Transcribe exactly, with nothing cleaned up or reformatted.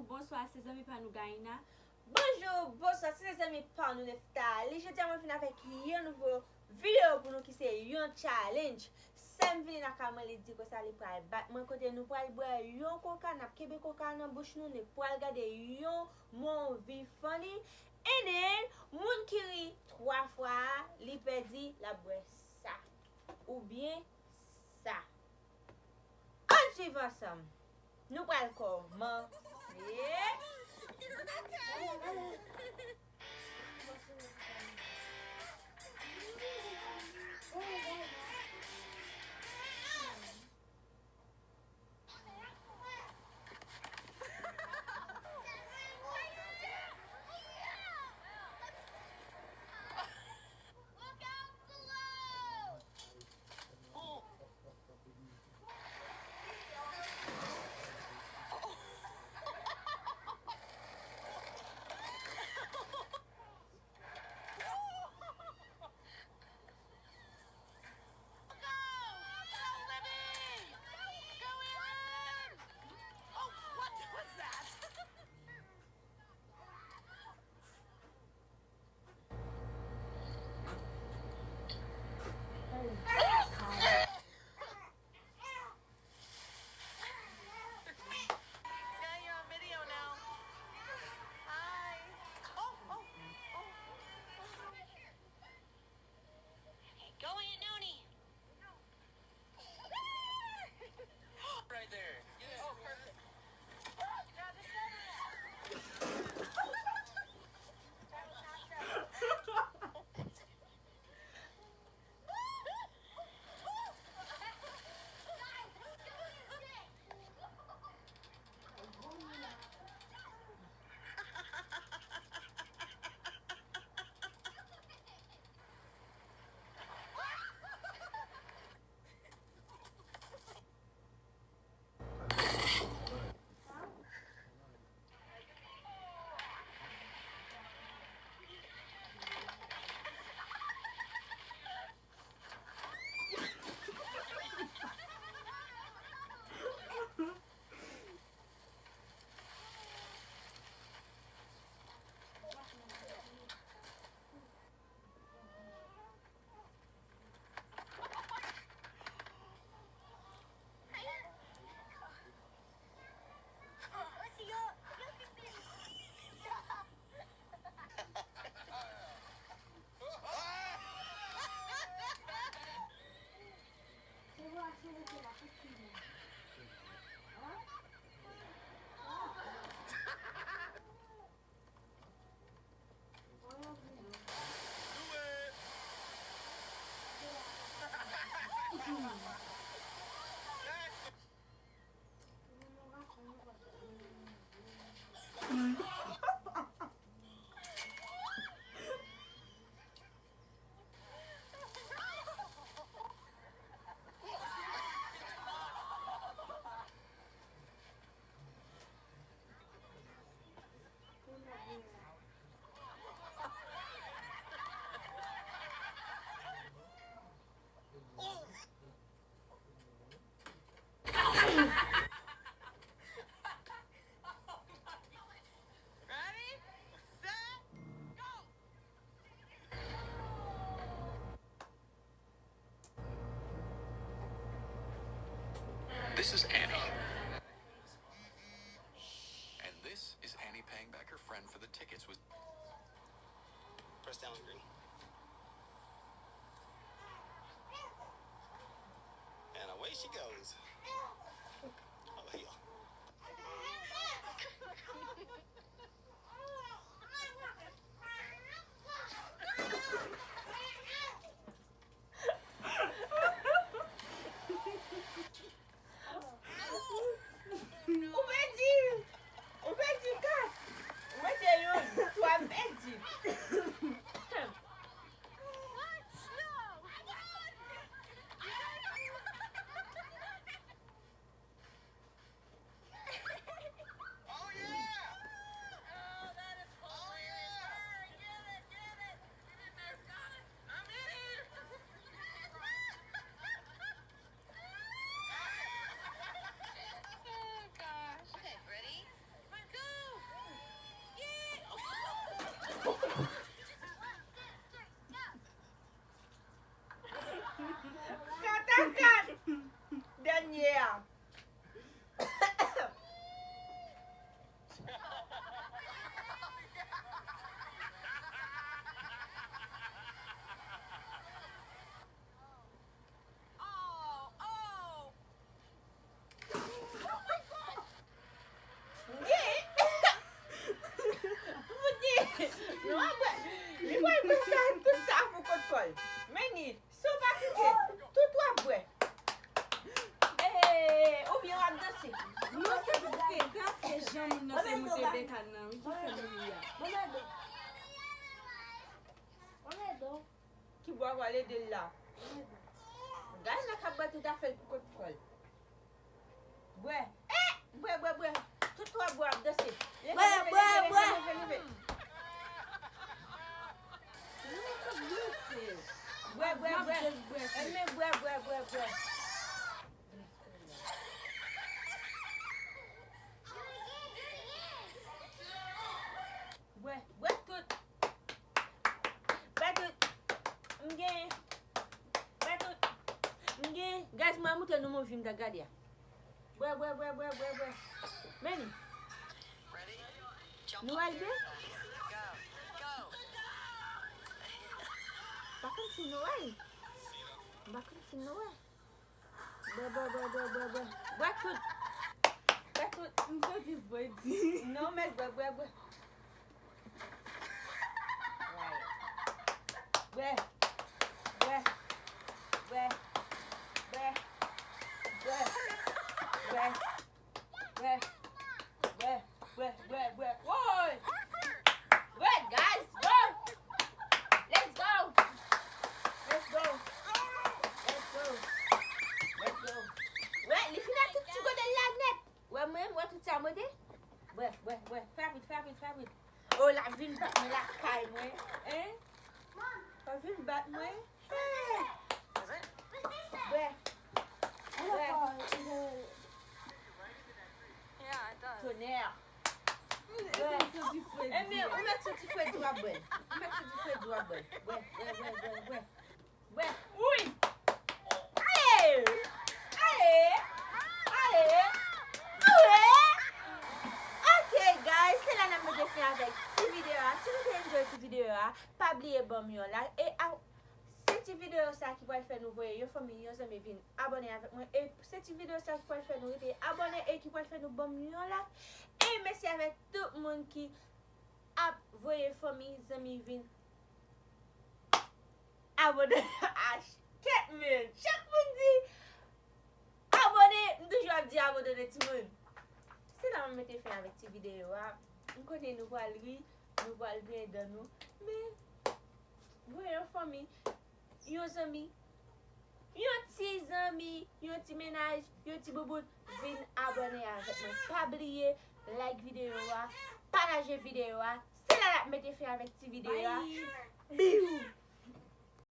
Bonswa, se zanmi pa nou Gaïna. Bonjou, bonswa, se zanmi pa nou Neftali. Jodi a mwen vin avèk yon nouvo videyo pou nou ki se yon challenge. Sè m vini lakay mwen, li di konsa li pral bat mwen kote nou pral bwè yon koka, n ap kenbe koka nan bouch nou, nou pral gade yon movie funny. And then, moun ki ri twa fwa a, li pèdi, l ap bwè sa. Oubyen sa. Ann swiv ansanm. Nou pral kòmanse. Now you're on video now. Hi. Oh, oh, oh. Go, Aunt Noonie. Right there. Yeah. Oh, perfect. Grab the center. Ready? Set, go! This is Annie. And this is Annie paying back her friend for the tickets with. Press down on green. And away she goes. Oh, hell. Ou pèdi! Ou pèdi kat! Ou mete youn, twa, pèdi! Meni, si w pa kite, tout w ap bwè. Ee, oubyen w ap danse. Non, se paske, se paske jan moun nan te moute bèk a nan, wi, ki fè moun li a. Ki bwa w al ede l la. Gade nan k ap bwè tout afè l pou kont kò l. Bwè. Eh! Bwè, bwè, bwè. Tout twa bwè ap danse. Leve, bwè, leve, bwè, leve, bwè. Leve, leve. Leve, leve. Bwè, bwè, bwè. Enben, bwè, bwè, bwè, bwè. Bwè, bwè tout. Bwè tout. M gen. Bwè tout. M gen. Guys, mwen montre nou movie m ta gade a. Bwè, bwè, bwè, bwè, bwè, bwè. Meni. Nou al byen? Pa konn si nou wè. Pa konn si nou wè. Bwè, bwè, bwè, bwè, bwè, bwè. Bwè tout. Bwè tout. M santi bwè di. Non, men bwè, bwè, bwè. Bwè. Bwè. Bwè. Bwè. Bwè. Bwè. Bwè. Bwè, bwè, bwè. Woy! Bwè, guys, bwè! Let's go! Let's go! Let's go! Let's go! Wè, li fin ak tout ti gode l la nèt. Wè mwen, wè tout sa mwen te. Bwè, bwè, bwè. Fè vit, fè vit, fè vit. Oh, l ap vin bat mwen lakay mwen. Hein? L ap vin bat mwen. Hey! Bwè. Bwè. Tonè. Bwè. Ebyen, ou mèt santi fredi w ap bwè. Ou mèt santi fredi w ap bwè. Bwè, bwè, bwè, bwè, bwè. Bwè. Wi. Ale! Ale! Ale! Ale! Ok, guys, se la n ap mete fen avèk ti videyo a. Si nou te enjoy ti videyo a, pa bliye ban m yon like. E a, se ti videyo sa ki pral fè nou voye yon fanmi, yon zanmi vin abòne avèk mwen. E se ti videyo sa ki pral fè nou rete abòne e ki pral fè nou ban m yon like. E mèsi avèk tout moun ki ap voye fanmi, zanmi vin abòne. Ah, kèt, men. Chak moun di abòne, m toujou ap di abòne, timoun. Se la m mete fen avèk ti videyo a. M konnen nou pral ri, nou pral griyen dan nou. Men, voye yon fanmi, yon zanmi, yon ti zanmi, yon ti mennaj, yon ti boubout, vin abòne avèk mwen. Pa bliye like videyo a, pataje videyo a. Se la n ap mete fen avèk ti videyo a. Bye. Biw!